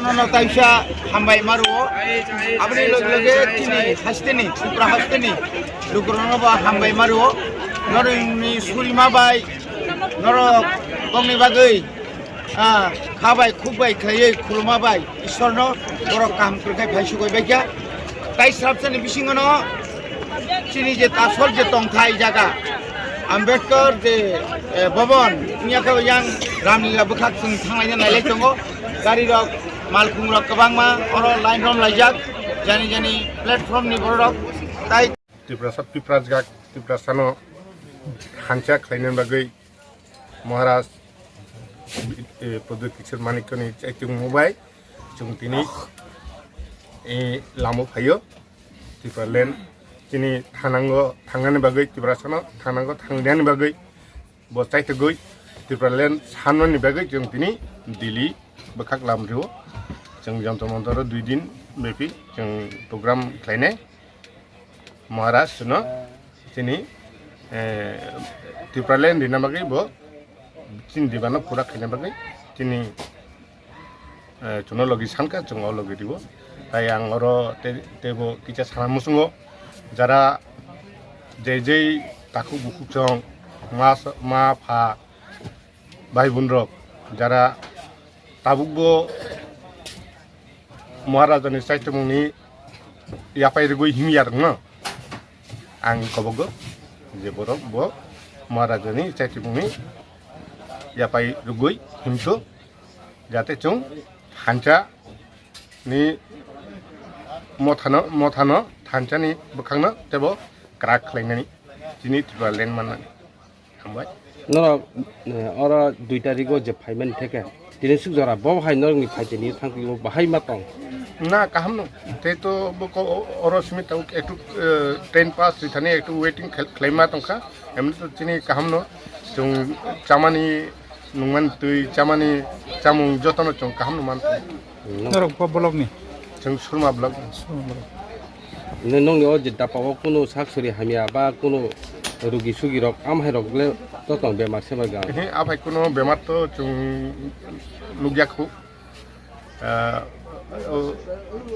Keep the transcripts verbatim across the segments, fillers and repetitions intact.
Nono kaisa hambai mario. Aboni loge loge chini hasteni, Tripura hasteni lukurokno bo hambai mario. Norokni surima bai, norok bongni bagwi, ah, kha bai, khuk bai khlaiwi khuluma bai Ishwarno borok kaham kwrwkhe phai sugoi baikha. Tai srapsani bisingono chini je tasol je tongthai jaga, Ambedkar je, eh, Bhavan, wngya khe yang Ramlila bwkhak chwng thanglaina nailai tongo. Gari rok, malkhung rok kwbangma oro line rom laijak, jani jani platform ni borok tai. Tiprasa, Tiprajak, Tiprasano thansa khlaina bagwi Maharaj, eh, Pradyut Kishore Manikyani chaitung mubai chwng tini, eh, lamo phaio. Tipraland chini thanango thangnani bagwi, Tiprasano thanango thangnani bagwi bo chaitugwi Tipraland sanmani bagwi chwng tini Delhi bwkhak lam rio. Chwng Jantar Mantaro dui din bepi chwng program khlainai. Maharaj no chini, eh, Tipraland rina bagwi bo chini dibano pura khaina bagwi chini, eh, chwngno logi sankha, chwng o logi ribo. Tai ang oro te-, teibo kisa sana muchungo, jara jai jai takhuk bukhuk chwng ma, ma pha, bai bun rok, jara tabuk bo Maharajani chaitumungni yapai rwgwi himya rwngno ang kobogo je borok bo Maharajani chaitumungni yapai rwgwi himthu, jate chwng thansa ni mothano, mothano thansa ni bwkhakno teibo kwrak khlainani chini Tipraland mannani. Hambai. Norok, eh, oro dui tarigo je phaimani theke, tini suk jora bo hai norokni phaitini thangtwi bahai ma tong? Na, kaham no. Tei to bo ko-, oro simi tau ektu, eh, train pass rithani ektu waiting khel-, khlaima tongkha. Emni to chini kaham no. Chwng chamani nungmani twi, chamani chamung jotono chwng kaham no man tong. Norok bo block ni? Chwng Surma block. Surma block. Nung, nungni o je dapa o kunu sak sori hamya ba kunu rugi sugi rok, am hai rok le to tong bemar semar ga? He, aphai kunu bemar to chwng nukya khu. Ah, o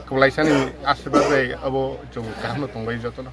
kwlaisani asirwad bai abo chwng kaham no tongbai jotono.